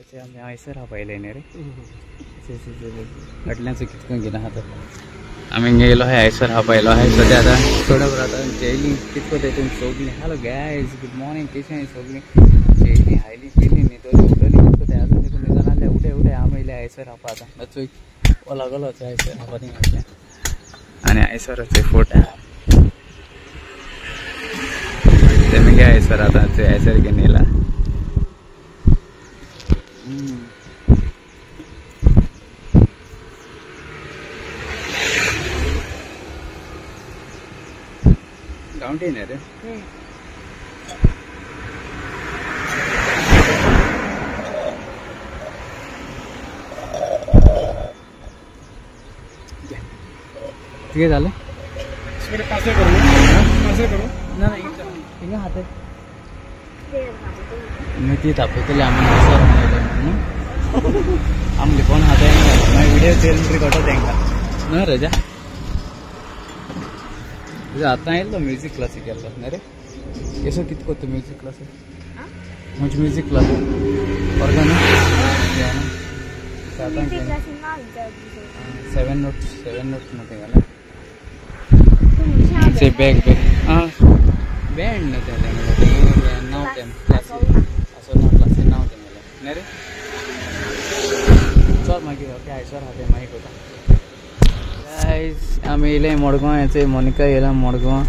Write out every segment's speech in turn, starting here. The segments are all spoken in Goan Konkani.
आमी आयसर हापायले न्ही रे फाटल्यान कितको घेना आहा आमी गेलो आहाय आयसर हापायलो आहाय सद्या आतां थोड्या बरो आतां जेयली कितको तेतून सोगलीं. हॅलो गायज गुड मॉर्निंग कशें सोगलीं जेयली हायली केली न्हिदोली उठली कितको ते आजून देखून न्हिदोन आहले उठे उठे आमी येयले आयसर हापा आतां चोय ओ लागलो आयसर हापा थिंगा आनी आयसराचे फोट ते मागीर आयसर आतां आयसर घेवन येयला. गांवठी न्ही रे कितें जालें ना हिंगा हाते ती तापयतली आमी सर म्हणून आमी लिपोवन हाते मागीर विडियो चेल म्हणटरी कळटा तेंकां न्हय रजा. आतां येयलो म्युजीक क्लासीक गेल्लो न्ही रे केसो कितें करता म्युजीक क्लासीक म्हणजे म्युजीक क्लास ऑर्गन आतां 7 नोट 7 नोट न्हू तेंगेलें बॅग बॅग आं बँड न्हू तें तेंगेलें नांव तें क्लासीक असो नांव क्लासीक नांव तेंगेलें न्ही रे. चल मागीर ओके आयसर आहा तें मागीर करता. गायज आमी येयले मडगांव हेचे मोनिका येयला मडगांव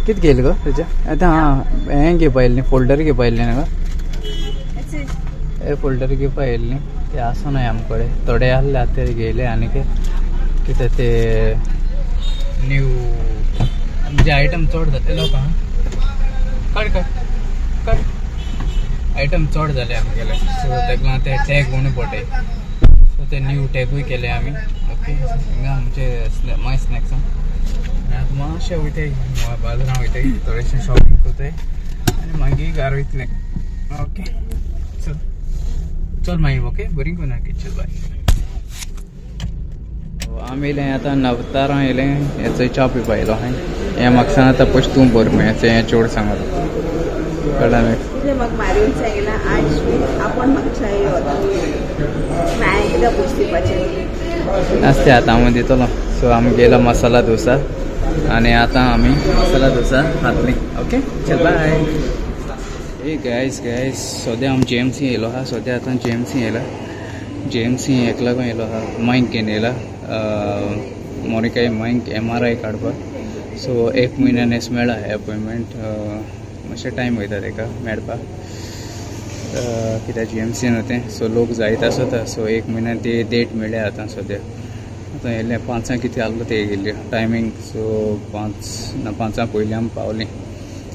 कितें घेयलें गो तुज्या आतां आं हें घेवपा येयलें न्ही फोल्डर घेवपा येयलें न्ही गो हे फोल्डर घेवपा येयलें न्ही ते आसना आमचे कडेन थोडे आहले आतां ते घेयले आनी कितें ते न्यू म्हणजे आयटम चड जातले लोकांक काड काड काड आयटम चड जाले आमगेले सो तेका लागून ते टॅग उणें पडटाय सो ते न्यू टॅगूय केले आमी. ओके हिंगा आमचे माय स्नॅक्सां आतां मातशें वयताय बाजारां वयताय थोडेशें शॉपिंग करताय आनी मागीर घरा वयतले. ओके चल चल मागीर ओके बरी कोना चल बाय. आमी येयले आतां नवतारां येयले हेचो च्या पिवपा येयलो आहाय. हें म्हाका सांग आतां पयशे तूं भर हेचें हें चोड सांगत कळ्ळें. म्हाका मारून सांगिला आज आपण म्हाका च्या होता मागीर कितें पयशे दिवपाचें आसते आतां हांव दितलो. सो आमी गेलो मसाला डोसा आनी आतां आमी मसाला डोसा खातली. ओके चल बाय. ए गायज गायज सद्या आमी जीएमसी येयलो आहा. सद्या आतां जीएमसी येयला जीएमसी हेका लागून येयलो आहा मायक घेवन येयला मोनिकाय मायक MRI काडपाक. सो एक म्हयन्यान हेच मेळ्ळा एपॉयंटमेंट मातशें टायम वयता तेका मेळपाक कित्याक जीएमसीन न्हू तें. सो लोक जायत आसता सो एक म्हयन्यान ती डेट मेळ्ळ्या आतां सद्या. आतां येयलें 5 कितें आहलो ते गेल्ली टायमींग सो 5 ना 5 पयलीं आमी पावलीं.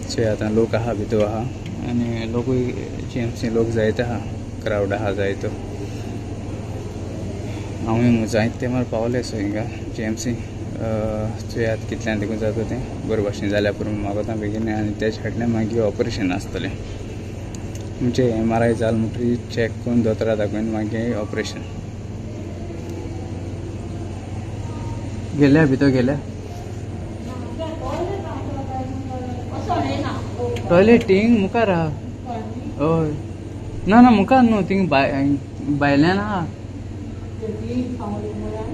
सो आतां लोक आहा भितर आहा आनी लोकूय जीएमसी लोक जायते आहा क्रावड आहा जायतो. हांवूय जायते तेमार पावले सो हिंगा जीएमसी चोयात कितल्यान देखून जाता तें बरे भाशेन जाल्यार पुरो मागता बेगीन आनी तेज फाटल्यान मागीर ऑपरेशन आसतलें म्हणजे MRI जालें म्हणटकीर चॅक करून दोतोरा दाखोवन मागीर ऑपरेशन. गेल्या भितर गेल्या टॉयलेट थिंग मुखार आहा. हय ना ना मुखार न्हू थिंग भायल्यान आहा.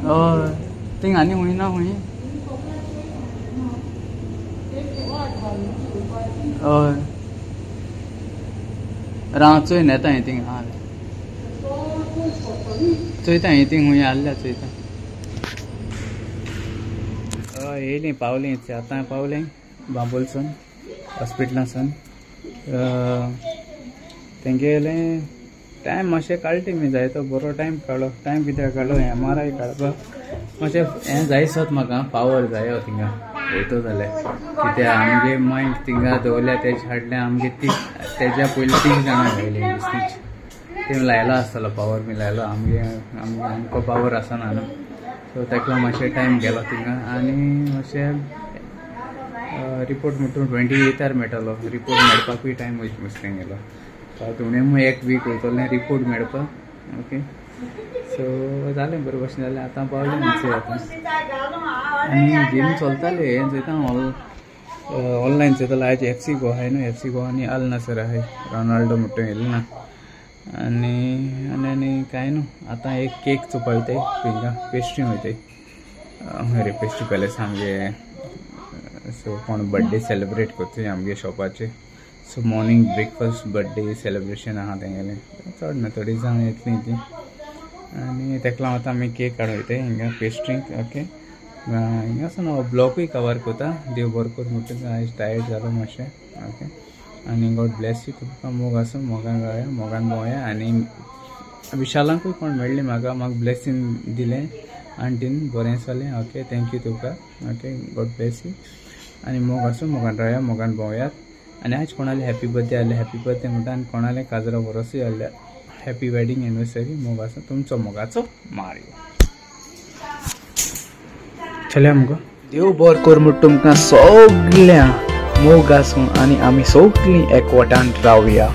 हय थिंग आनी खूंय ना खूंय. हय राव चोय येता हांवें थिंग आहा चोयता हांवें थिंग खूंय आहल्या चोयता. हय येयलीं पावलीं आतां पावलीं बांबोलसून हॉस्पिटलासून. तेंगेलें टायम मातशें काडटा मी जायतो बरो टायम काडलो टायम कित्याक काडलो MRI काडपाक मातशें हें जायसत म्हाका पावर जायो थिंगा वयतो जाल्यार कित्याक आमगे मायक थिंगा दवरल्या तेजे हाडल्या आमगे ती तेज्या पयलीं 3 जाणां घायली बेस्टीच ते लायलो आसतलो पावर बी लायलो आमगे आमकां पावर आसना न्हू सो तेका लागून मातशें टायम गेलो थिंगा आनी मातशें रिपोर्ट म्हणटून 28 मेळटलो रिपोर्ट मेळपाकूय टायम वयता मस्तें गेलो. आतां एक वीक वयतलें रिपोर्ट मेळपाक. ओके सो जालें बरें भाशेन जालें आतां पावलें आमचें आतां आनी गेमी चलताले हें चोयता ऑनलायन चोयतालो आयज FC Goa आहाय न्हू FC Goa आनी अल नसर आहाय रोनाल्डो म्हणटा येयलें ना आनी आनी आनी कांय न्हू आतां एक केक चोवपा वयताय हिंगा पेस्ट्री वयताय रे पेस्ट्री पॅलेस आमगे. सो कोण बड्डे सेलिब्रेट करता आमगे शॉपाचे. So morning breakfast birthday celebration आहा तेंगेलें. चड ना थोडी जाणां येतलीं ती आनी तेका लागून आतां आमी केक काडूं वयताय हिंगा पेस्ट्रीक. ओके हिंगासून हांव ब्लॉगूय कवर करता. देव बरो करूं म्हणटा. आयज टायर्ड जालो मातशें. ओके आनी गॉड ब्लेस you. तुमकां मोग आसूं, मोगान रावया, मोगान भोंवया. आनी विशालांकूय कोण मेळ्ळें म्हाका, म्हाका ब्लेसींग दिलें आंटीन, बरें जालें. ओके thank you तुका. Okay God Blaise you. आनी मोग आसूं, मोगान रावया, मोगान भोंवयात. आनी आयज कोणाले हॅपी बर्थडे आसले हॅपी बर्थडे म्हणटा आनी कोणाले काजरा बरोसूय आसल्यार हॅपी वेडींग एनिवर्सरी. मोग आसूं, तुमचो मोगाचो मारियो. चलया मुगो. देव बरो कर म्हूण तुमकां सगळ्यांक मोग आसूं आनी आमी सगळीं एकवटान रावया.